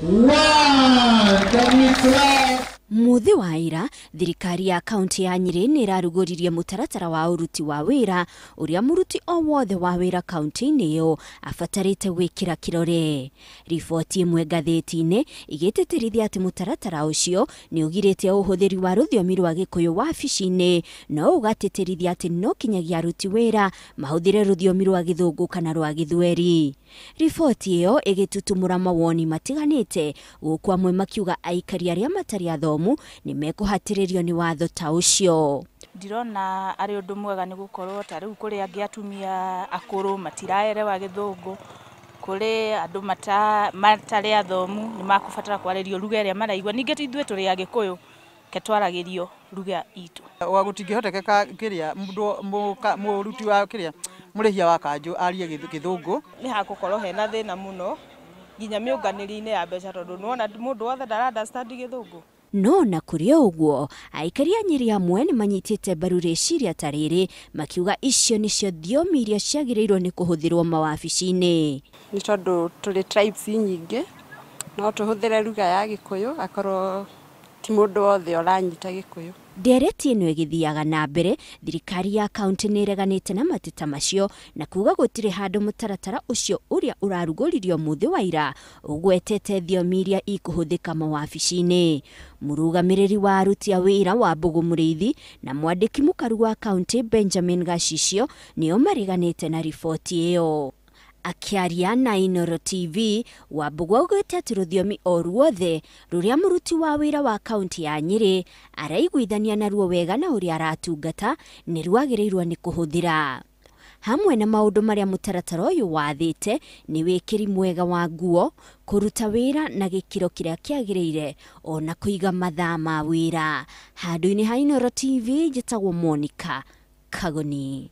1. Can we clap? Mũthĩ wa ira, thirikari ya kaunti ya Nyĩrĩ nĩ ĩrarugũririe mũtaratara wa ũruti wa wĩra ũrĩa mũruti o wothe wa wĩra kaunti-inĩ ĩyo abatarĩte gwĩkĩra kĩrore. Riboti ĩmwe ngathĩti-inĩ ĩgĩtĩtĩrithia atĩ mũtaratara ũcio nĩ ũgirĩte ũhũthĩri wa rũthiomi rwa Gĩkũyũ wabici-inĩ, no ũgatĩtĩrithia atĩ no kinyagia aruti wĩra mahũthĩre rũthiomi rwa Gĩthũngũ kana rwa Gĩthweri. Riboti ĩyo ĩgĩtutumũra mawoni matiganĩte, gũkũ amwe makiuga aikari arĩa matarĩ athomu nĩ mekũhatĩrĩrio nĩ watho ta ũcio. Ndirona arĩ ũndũ mwega nĩ gũkorwo ta rĩu kũrĩ angĩ atumia akũrũ matiraerewa Gĩthũngũ, kũrĩ andũ matarĩ athomu nĩ makũbatara kwarĩrio lugha ĩrĩa maraigua. Ningĩ ithuĩ tũrĩ Agĩkũyũ ke twaragĩrio lugha itũ. Wa gũtingĩhotekeka kĩrĩa mũndũ mũruti wa kĩrĩa mũrĩhia wa kanjũ arie Gĩthũngũ. Nĩ hagũkorwo hena thĩna mũno nginya mĩũnganĩrie-inĩ ya mbeca tondũ nĩwona mũndũ wothe ndara understand Gĩthũngũ. No na kũrĩ o ũguo, aikari a Nyĩrĩ amwe nĩ manyitĩte mbaru rĩciria ta rĩrĩ, makiuga icio nĩcio thiomi iria ciagĩrĩirwo nĩ kũhũthĩrwo mawabici-inĩ. Nĩ tondũ tũrĩ tribes nyingĩ, no tũhũthĩre lugha ya Gĩkũyũ akorwo ti mũndũ wothe ũranyita Gĩkũyũ. Ndereti ĩno ĩgĩthiaga na mbere, thirikari ya kaunti nĩ ĩreganĩte na mateta macio na kuga gũtirĩ handũ mũtaratara ũcio ũrĩa ũrarugũririo mũthĩ wa ira ũgwetete thiomi iria ikũhũthĩka mawabici-inĩ. Mũrũgamĩrĩri wa aruti a wĩra wa Mbũgũ Mũrĩithi na mwandĩki mũkaru wa kaunti Benjamin Gacicio nĩo mareganĩte na riboti ĩyo. Akĩaria na Inooro TV, Wambũgũ augĩte atĩ rũthiomi o ruothe rũrĩa mũruti wa wĩra wa kaunti ya Nyĩrĩ araiguithania naruo wega na ũrĩa aratungata nĩ rwagĩrĩirwo nĩ kũhũthĩra. Hamwe na maũndũ marĩa mũtaratara ũyũ wathĩte nĩ wĩkĩri mwega wa nguo, kũruta wĩra na gĩkĩro kĩrĩa kĩagĩrĩire, ona kũiga mathaa ma wĩra. Handũ-inĩ ha Inooro TV, njĩtagwo Monica Kagoni.